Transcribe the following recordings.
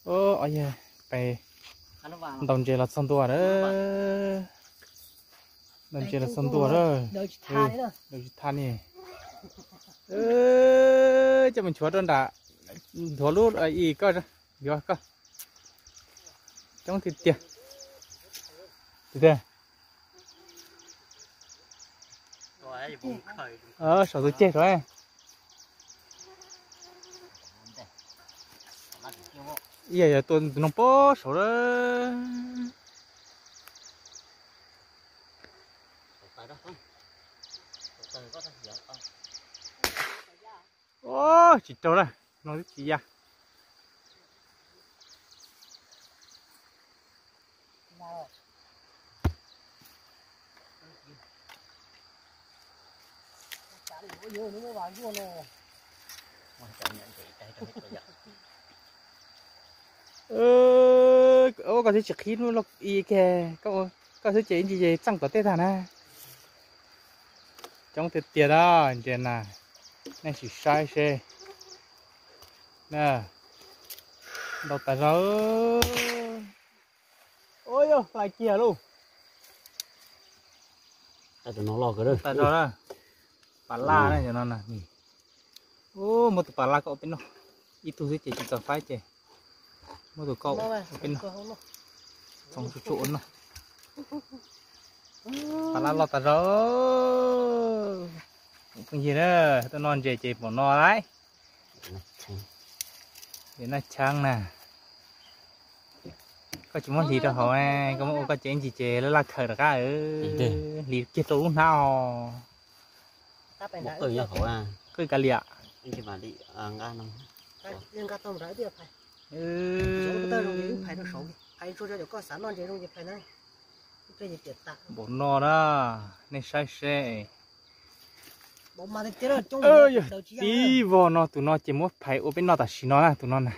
Os, yog pes ntaus ntses los txog ntua na. Ntaus ntses los txog ntua na. Daws tsis thaj ni. Coj mus nchuav rau nram, nthuav lub i koj, yuav koj. Coob tiag tiag. Tiag tiag. Saum tus ceg saud. Ib yam yog tua tus no pob saud lawm. Tsis raug na, no twb tsis ya. Koj twb tsis qhib lub lauj i ke, koj twb ces ib ntsis ces txeej tom tej tag na. Coob tiag tiag na, ntses na, nej sim saib seb. Ntau tas zog. Ua yog hlais kiag lauj. Pas laj na, cov no na. Muab tus pas laj koj ua peb noj. Ib tug xwb ces tsis txaus faib ces muab tus koj ua peb noj. Txhoov tsuj tsuj ua noj. Pas laj loj tas zog. Phooj ywg na, tuaj noj ntses ces pom no lauj. Ntses naj cheeb na. Koj tsis muab hliv rau hauv, koj muab ua koj cev ntsis ces laj laj khaws rov qab. Hliv kiag rau lub hnab os. Qwj kav liam. Npaum no na, nej saib seb. Yog tib vog no, tus no ces muab phais ua peb noj tam sim no na, tus no na.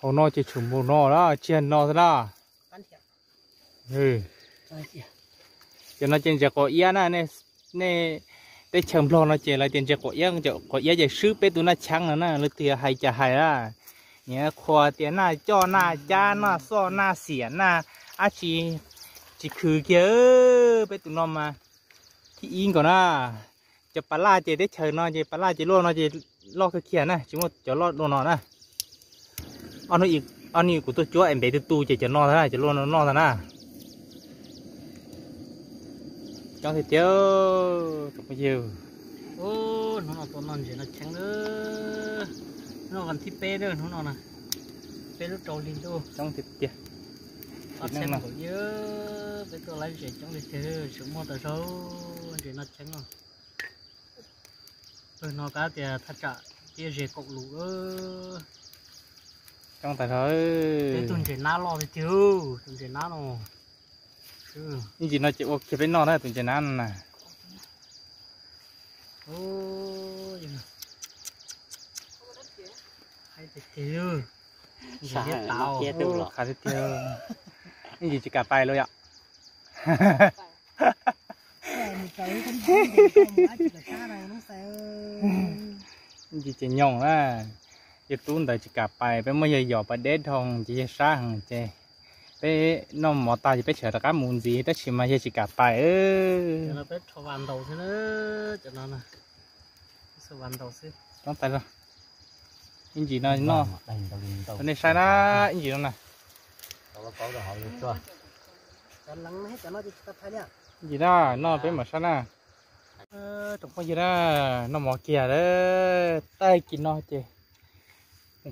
Hauv no ces tshwm npaum no na, tsis yog no xwb na. Cov no ces ntses quav iab na, nej teb chaws Nplog no ces lawv tias ntses quav iab, quav iab ces swb peb tus naj cheeb no na, leej twg hais cas hais na. Niam qhuas tias naj coj naj cab naj xoj naj xiam naj dab tsi tsis khwv kiag, peb tus no mas thib ib nkaus na. Cov pas laj ces teb chaws no ces pas laj ces luaj no ces loj kawg kiag na, tsis muaj cov loj dua no na. Ob hnub kuv tuaj cuab es ntev tu tu ces cov no ntag na, cov luaj no ntag na. Coob tiag tiag, tsoom phooj ywg. Hnub no tuaj noj ntses noj cheeb na. Hnub no vas thib peb na, hnub no na, peb lub rau hli ntuj. Coob tiag tiag. Ob txhiab nees nkaum ib, peb tuaj laib ntses coob tiag tiag, tseem muaj tas zog ntses noj cheeb no. Pawg no kav tias thaj tsam tiaj ze kaum lus. Coob tas zog. Peb tus ntses nab loj tiag tiag, tus ntses nab no. Ib ntsis no ces ua kiag peb noj na tus ntses nab no na. Khav tiag tiag. Ib ntsis tsis kam pais lawm yom. Ib ntsis ces nyoos na. Yawg tub ntawd tsis kam pais, peb muab yawg yos pas deb dhau ces yawg sab heev ces peb noj mov tag ces peb tseem rov qab mus ntxiv tab sis mas yawg tsis kam pais. Cov no peb rho vas ntaus xwb na, cov no na, vas ntaus xwb. Coob tas zog. Ib ntsis no noj, nej saib na, ib ntsis no na. Ib ntsis na, noj peb mam saib na. Tsoom phooj ywg na, noj mov kiag lawm, tag kis no ces,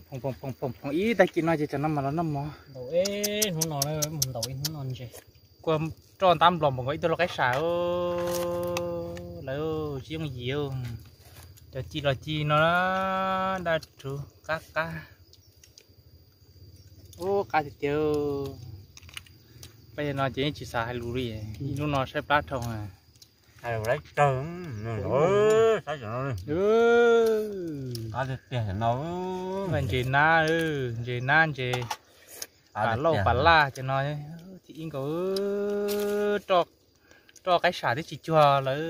phoom phoom phoom phoom ib tag kis no ces tsam no mam los noj mov. Ntaus ib hnub no, mus ntaus ib hnub no ntses. Kua roj ntab nplos npaum nkaus ib tug lau qaib sam. Lawv tsis yooj yim, cov ci los ci no, daj rhuv qab qab. Ub, qab tiag tiag. Peb no ces yeej tsis xav hais lus li, ib hnub no saib plab dhau. Ntses nab, ntses nab, ntses pas lauj pas laj ces no, thib ib nkaus, roj qaib sam twb tsis cuag lawm.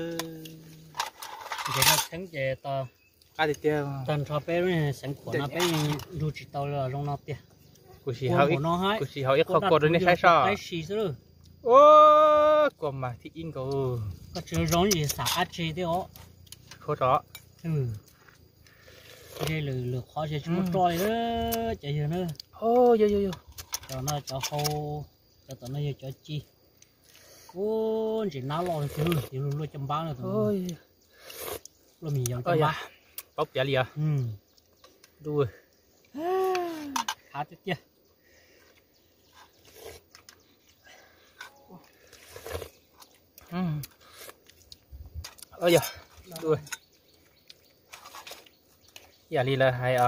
Ntses no cheeb ces tos Qab tiag tiag. Tag nrho peb lub xeev khuam no peb nrug tsis tau los zoo no tiag. Kuv sim haus ib qho kua rau nej saib soj. Ua, kua mas thib ib nkaus. Koj tsis zoo li xav qab tseg thiab os. Tshuav tso. Ntshe lwm lwm qhov tsis muaj roj li cov yawg na. Cov no cov hau, cov tom no yog cov ci. Ub, ntses nab loj tiag, luaj caj npab na. Luaj me yog caj npab. Paub piav li os. Av tiag tiag. Yog, yam li lawv hais,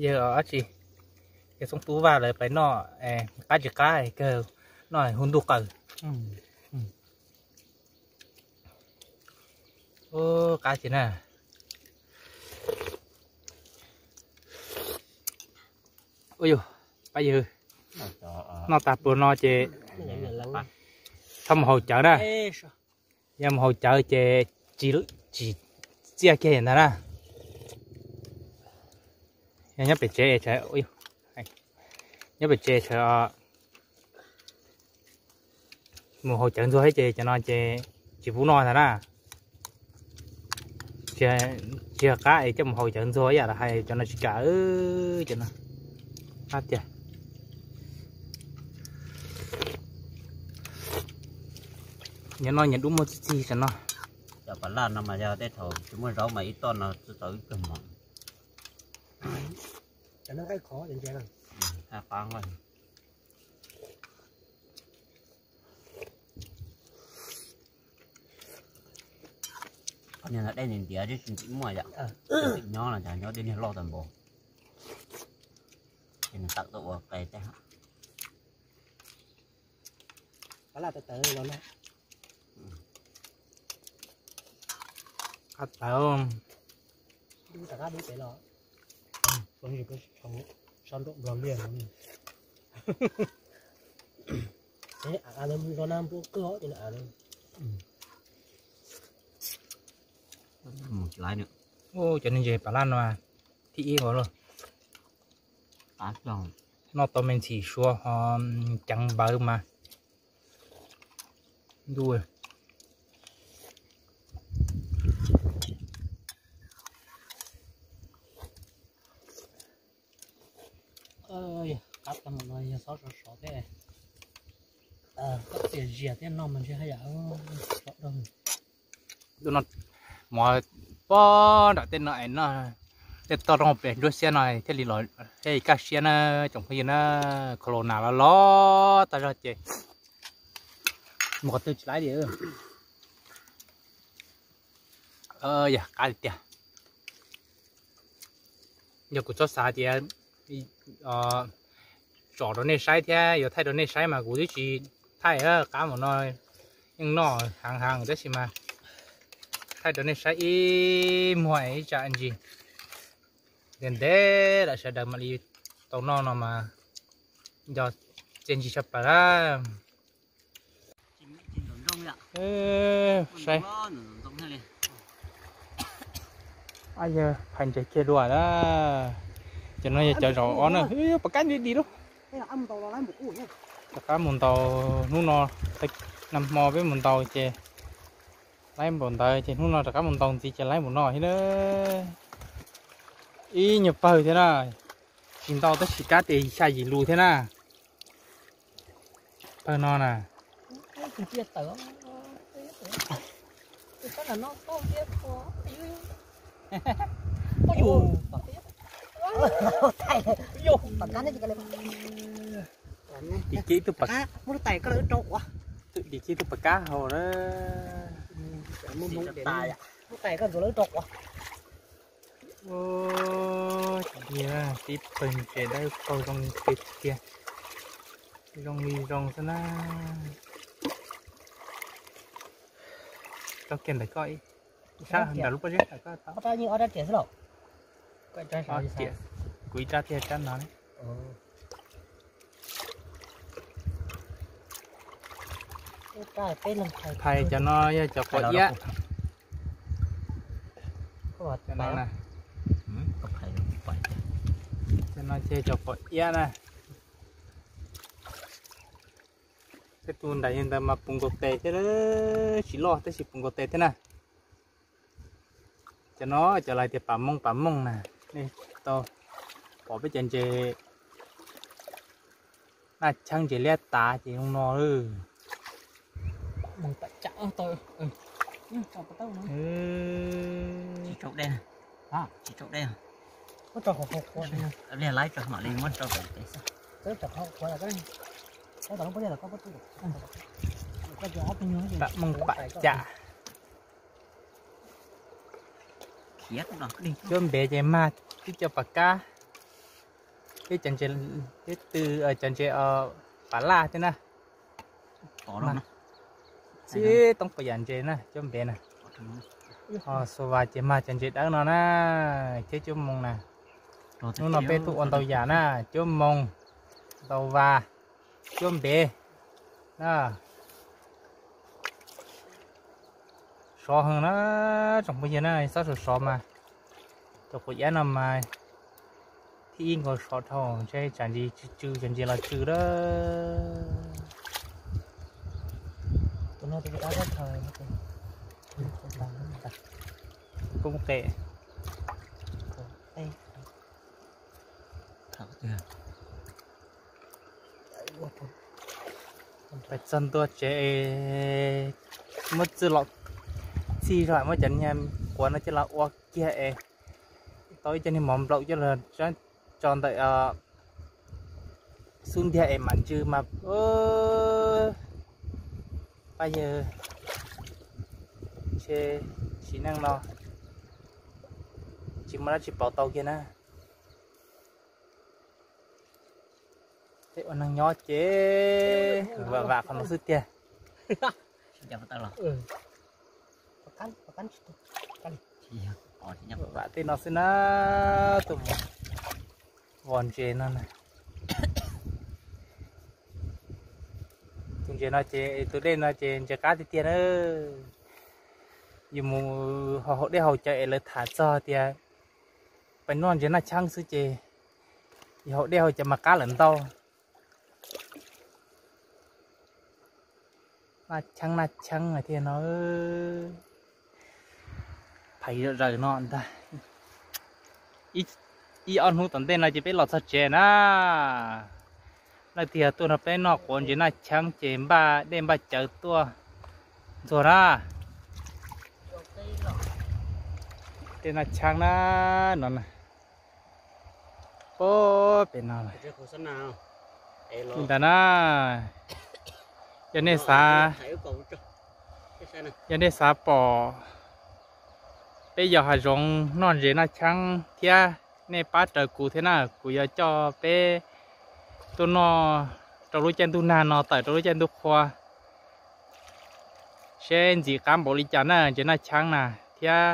yawg dab tsi, yawg Txoov Tub Vaj lawv pais noj, qab tsis qab kawg, noj hu ntuj qaws. Ub, qab tiag na. Ua yog, pab yawg, noj tag pluas no ces txhob mus haus cawv na. Yog mus haus cawv ces tsis txiaj kiag ntag na. Yog nyob pem tsev, nyob pem tsev mus haus cawv ntxuag thiab ces cov no ces tsis pub noj ntag na. Tsis yog qab es coj mus haus cawv ntxuag ib yam li hais cov no tsis kam, cov no qab tiag. Nyob no nyias dub muaj txij txig tam no. Cov pas laj no mas yog tej thaum tsis muaj zaub mas ib toj no txawj tau ib kawg mov. Qab nqaij. Qhov niag no dej ntiav ntiav tsis muaj yom. Nyob no cas nyob dej niag loj tas npaum. Ces nws tawm tuaj ua qe teb. Qab tawv. Cov neeg ntses pas laj no thib ib nkaus lauj. Noj tau me ntxhim sua ho ceev npawv mas ntuj. Qab tag mus no yog xob sov sov thiab. Koj txias zias thiab no mas ntshe haj yam sov dog. Tus no mov pob nram tej no es noj tej toj roob pem nruab siab no thiaj li los thiaj li kaj siab na tsoom phooj ywg na. Corona los los tag zog ces mus qhov twg tsis laib li. Yog qab li tiag. Yog kuv txhob xav tias tsom rau nej saib thiab yuav thaij rau nej saib mas kuv twb tsis thaij. Qab mus no yeej noj heev heev tab sis mas thaij rau nej saib ib muag ib tsam ntsis ntev ntev lawm sawv daws mam li tau noj no mas yog txiaj ntsig tshaj plaws na. Saib, yawg phais ntses kiag dua na. Cov no yog cov zaum ob na. Pom kab nti di lub. Rov qab mus ntaus hnub no, nag hmo peb mus ntaus ces laib npaum ntawd ces hnub no rov qab mus ntaus ntxiv ces laib npaum no thiab na. Ib nyuag pawg thiab na, tsis ntau tab sis kab tias xya yim lus thiab na. Pawg no na. Dim kiag ib tug pam kab hauv na. Ua, tib pawg ntses dawb paug zoo tiag tiag, zoo li zoo xwb na. Tso kiag ntawm koj ib sab nram lub pob zeb. Kuv ib rab thiaj rab no. Phais cov no yog cov quav iab. Cov no ces cov quav iab na. Tej tus nram ntawd mas puv nkaus tes thiab, tsis loj tab sis puv nkaus tes thiab na. Cov no cov lawv tias pam mooj pam mooj na, nej tau pom peb cov ntses naj cheeb ntses liab tav ces zoo no. Tsis rau dej, tsis rau dej. Li laiv tso mam li muab rau pem pem xwb. Pam mooj pam cam. Cuab npev ces mag tib co pas kab, peb cov ntses, peb tw cov ntses pas laj thiab na. Tib toob pas yam ntses na cuab npev na. Ho xua vas ces mag cov ntses dawb no na, thiab cuab mooj na. Hnub no peb tuaj ua ntau yam na, cuab mooj, ntau vas, cuab npev na. Sov heev na, tsoom phooj ywg na, txhob sov sov mas. Cov quav iab no mas thib ib nkaus sov dhau, ntshe tsam ntsis tsw tsw, tsam ntsis los tsw lawm. Koob qe. Pais txog ntua tsev, muab txwj los txhij zog, muab cov niag quav no coj los ua kiag es tau ib co niag mov nplaum coj los tso ntawm xub ntiag es mam ntsw mas. Pab yawg ntshe sim neej no tsis muaj dab tsi pauv tau kiag na. Tej ua neeg nyob ces vam vam qhov no xwb tiag. Vam tej no xwb na, tuaj mus vos ntses no na. Tus ntses no ces tus dej no ces ntses qab tiag tiag na. Yus mus haus dej haus cawv es lawv tham txog tias peb noj ntses naj cheeb xwb ces yus haus dej haus cawv mas qab lawm ntau. Naj cheeb naj cheeb tiag no. Phais zom zaws no ntag. Ib ob hnub tom ntej no ces peb los txog tsev na. Leej twg yog tuaj nrog peb noj quav ntses naj cheeb ces npaj dej npaj cawv tuaj ntxuag na. Dej naj cheeb na, no na. Pem no li ntawd na. Yog nej xav, yog nej xav pom peb yos hav zoov noj ntses naj cheeb thiab, nej pab raws kuv thiab na, kuv yuav coj peb tuaj noj rau lub caij ntuj nag no tawm rau lub caij ntuj qhua, seb ntxim qab npaum li cas na ntses naj cheeb na, thiab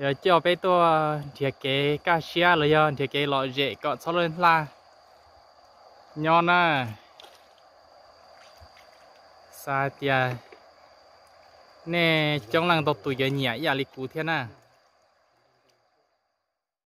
yuav coj peb tuaj nrhiav kev kaj siab los yog nrhiav kev lom zem kom txhob laj hla nyob na. Xav hais tias nej coob leej ntau tus yuav nyiam ib yam li kuv thiab na.